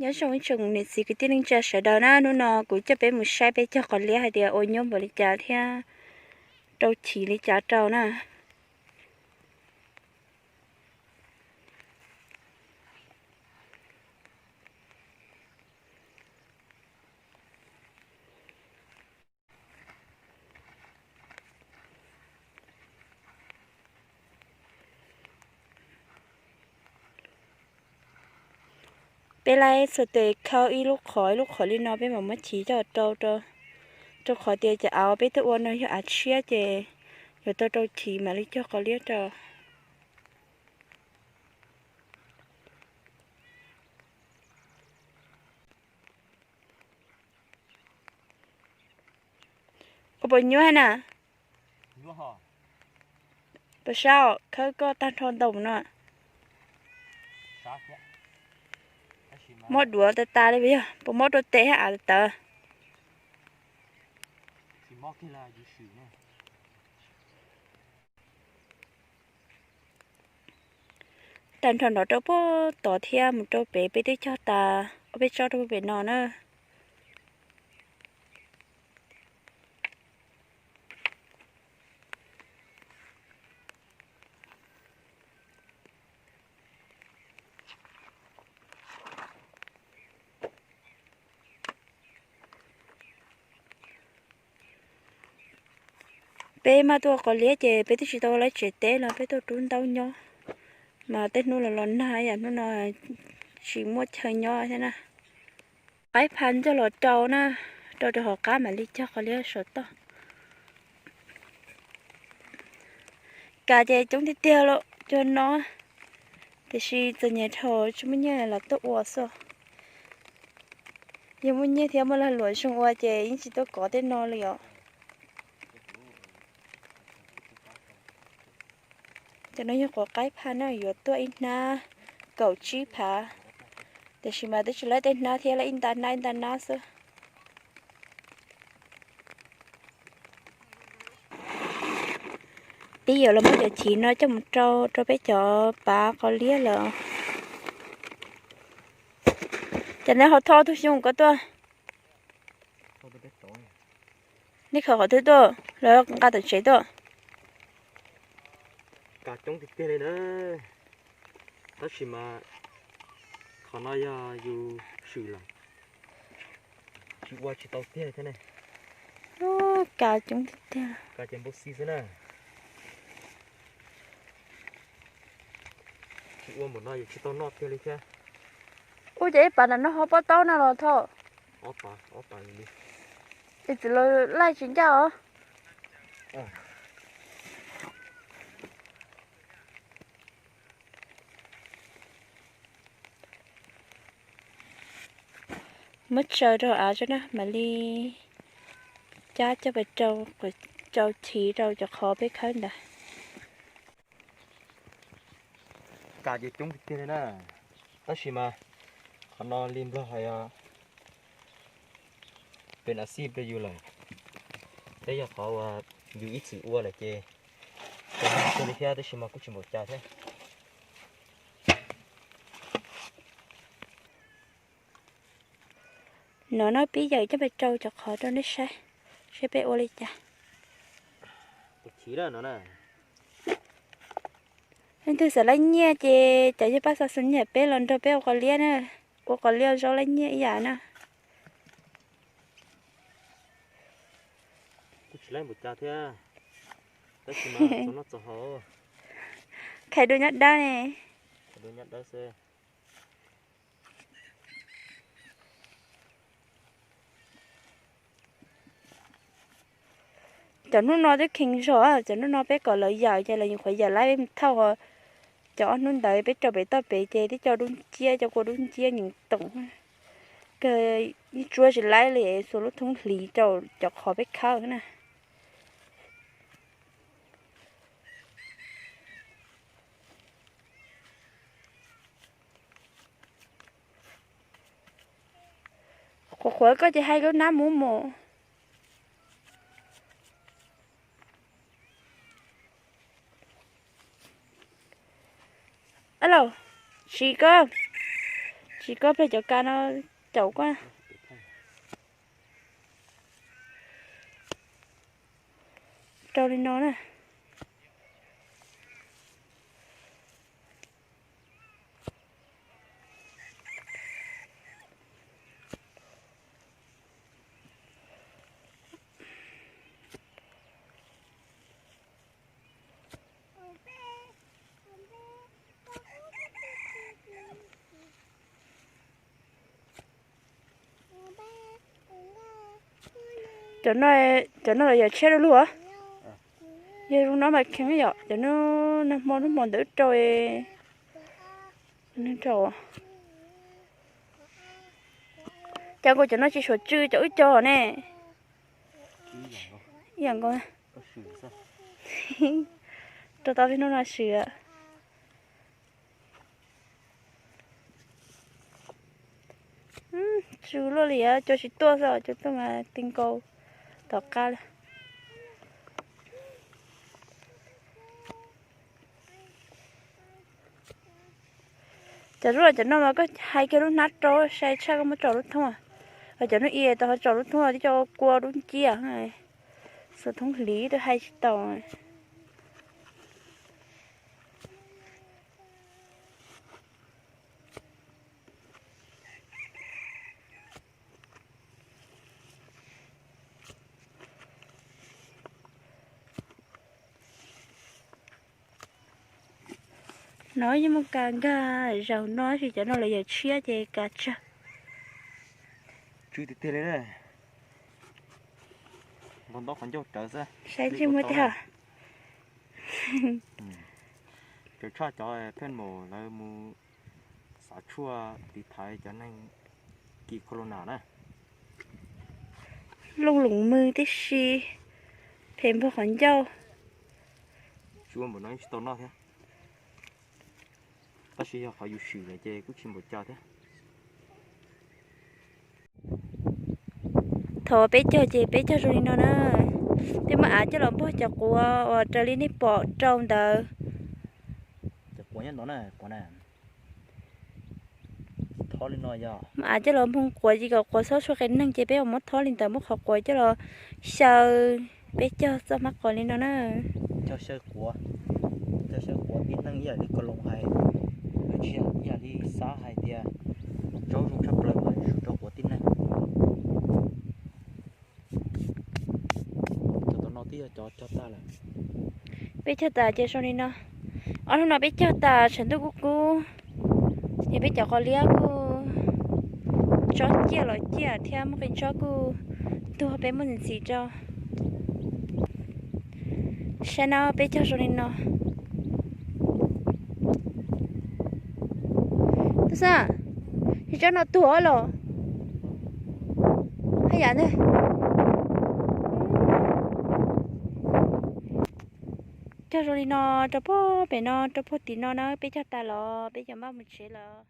Nyob zoo ib tsoom niam txiv kwv tij neej tsa sawv daws na, hnub no kuv coj peb mus saib peb cog qos liab hais tias ua nyuaj npaum li cas thiab rau chiv li cas rau na. Peb laib txhua tes khawb ib lub qhov ib lub qhov li no peb mam muab chiv coj rau, rau qhov tias cov av peb tuaj ua no yog av tshiab ces yuav tau rau chiv mam li cog qos liab rau. Ua puas nyuaj na? Puas sab khawb koj tag nrho ntau no? Mob duav tas tas li puas yog? Puas mob rau tes thiab av tawv? Tag nrho nrov rau puag tod thiab mus rau pem peb twb cog tas ob peb tsob rau pem no na. Peb maj tuaj qos liab ces peb twb tsis tau lawv tsev teb los peb tuaj rub ntaub nyob, mas tej hnub los los nag yam hnub no tsis muaj chaw nyob thiab na. Qaib pha ncauj los rau na, rau rau hauv qab mam li cog qos liab saum toj. Kas ces coob tiag tiag lawm cua no, tiam sis txom nyem dhau tsis muaj nyiaj los tuaj ua xwb. Yog muaj nyiaj thiab muaj lag luam zoo ua ces yeej tsis tuaj kov tej no li os. Cov no yog quav qaib phaj na, yuav tuaj ib hnab kaum tsib phav, tiam sis mas twb tsis laib tej hnab thiab, laib ib nta hnab ib nta hnab xwb. Peb yuav los muab cov chiv no coj mus rau rau peb cov pav qos liab lawm. Cas neb ho thauj tug xyoob ko tuaj? Nej khaws qhov twg tuaj los nqa tom tsev tuaj? Kas coob tiag tiag li na, tab sis mas qhov no yog yus swm lawm, tsis ua tsis tau tiag thiab ne. Kas coob tiag tiag. Kas ces npau xi xwb na. Tsis ua npaum no yus tsis tau noj tiag li thiab. Ua cas ib pas nram no ho pob taub na los thauj. Ob pas, ob pas li. Es txwm los laij tsis ncaj os. Muab tsaws rau av tso na mam li cab coj pais rau, rau chiv rau cov qhov peb khawb ntawd. Kas ces coob tiag tiag li na, tab sis mas qhov no li Nplog hais yog peb na xij rau yus lawm, peb yog qhov uas yus ib txwm ua lawm ces, ces li thiab tab sis mas kuj tsis npaum cas thiab. No no pib yawm coj pais rau cov qhov rau nej saib, saib peb ua li cas. Leej twg xav laij nyiaj ces cov yawg pab xa xu nyiaj peb los nrog peb ua qos liab na, ua qos liab zaub laij nyiaj ib yam na. Kuj tsis laij npaum cas thiab, tab sis mas txog noj txog haus. Khais dua nyob dawb ne. Khais dua nyob dawb xwb. Cov hnub no twb kheev zog, cov hnub no peb kom lawv yawm ces lawv nyuam qhuav yawm lawm peb mus thauj. Cov ob hnub ntawd peb rau pem toj pem ces twb cov dub nciab, cov kua dub nciab nyeem toom. Kawg ib tsuab tsis laib li, xuas lub thoob hliv rau cov qhov peb khawb na. Qhuav qhuav koj ces hais lub nab mus mus. Ab laus, tsis koj, tsis Tsis koj pliag cov ka no caum koj rau li no na. Cov no, cov no los yog tshiab dua luaj. Yog zoo no mas kheev yom, cov no nag hmo hnub hmo ntawd rau, rau. Cas nkaus cov no tsis suav tsw cov wb cog ne. Ib yam nkaus. Rau tau peb hnub no swm. Tsw luaj li, cua tsis tuaj xwb, cua tuaj mas ti nkaus tom qab lawm. Cov lub, cov no mas koj hais kiag lub hnab rau sai tshaj, koj muab tso lub thoob. Cov no i tau ho tso lub thoob twb coj kua lub nciab, xuas thoob hliv twb hais tsis tau. No yeej muaj kas nkag zaum no, tab sis cov no lawv yuav tshiab ces kas tsawg. Tsw tiag tiag li na. Ntaus ntaub qhov ncauj rawv xwb. Saib ntsej muag tiag. Rawv tshaj cov pheej mus lawv mus xav tshuaj tiv thaiv cov neeg kis corona na. Looj loos mws tib si, phem npaug qhov ncauj. Tsis ua npaum no tsis tau noj thiab. Tab sis yog qhov yus swm lawm ces kuj tsis npaum cas thiab. Thaum peb cog ces peb cog zoo li no na. Peb muab av coj los npuag cov quav uas raws li nej pom rau ntawd. Cov quav nyob no na, quav na. Thov li no yog muab av coj los npuag quav ces kom quav txhob tshuav qias neeg ces peb muab thov li ntawd, muab qhov quav coj los xyaw. Peb cog txoj hmab quav li no na. Cog xyaw quav, cog xyaw quav tib neeg ib yam li Koom Loos hais, lawv tsis yog ib yam li Xab hais tias tsaub zoo tshaj plaws mas zoo rau quav tib neeg. Cov tom no twb yog cov cog tas lawm. Peb cog tas ces zoo li no. Ob hnub no peb cog tas tshav ntuj kub kub, ces peb cov quav liab kuj tsob ciaj los ciaj thiab muaj qee tsob kuj tuag, peb muab ntxiv ntxiv rau. Saib no peb cog zoo li no. Tub Xab, tsis tsob no tuag los haj yam ntag. Cog zoo li no rau puag pem no, rau puag tim no na, peb cog tas los peb cov npaj mus tsev lawm.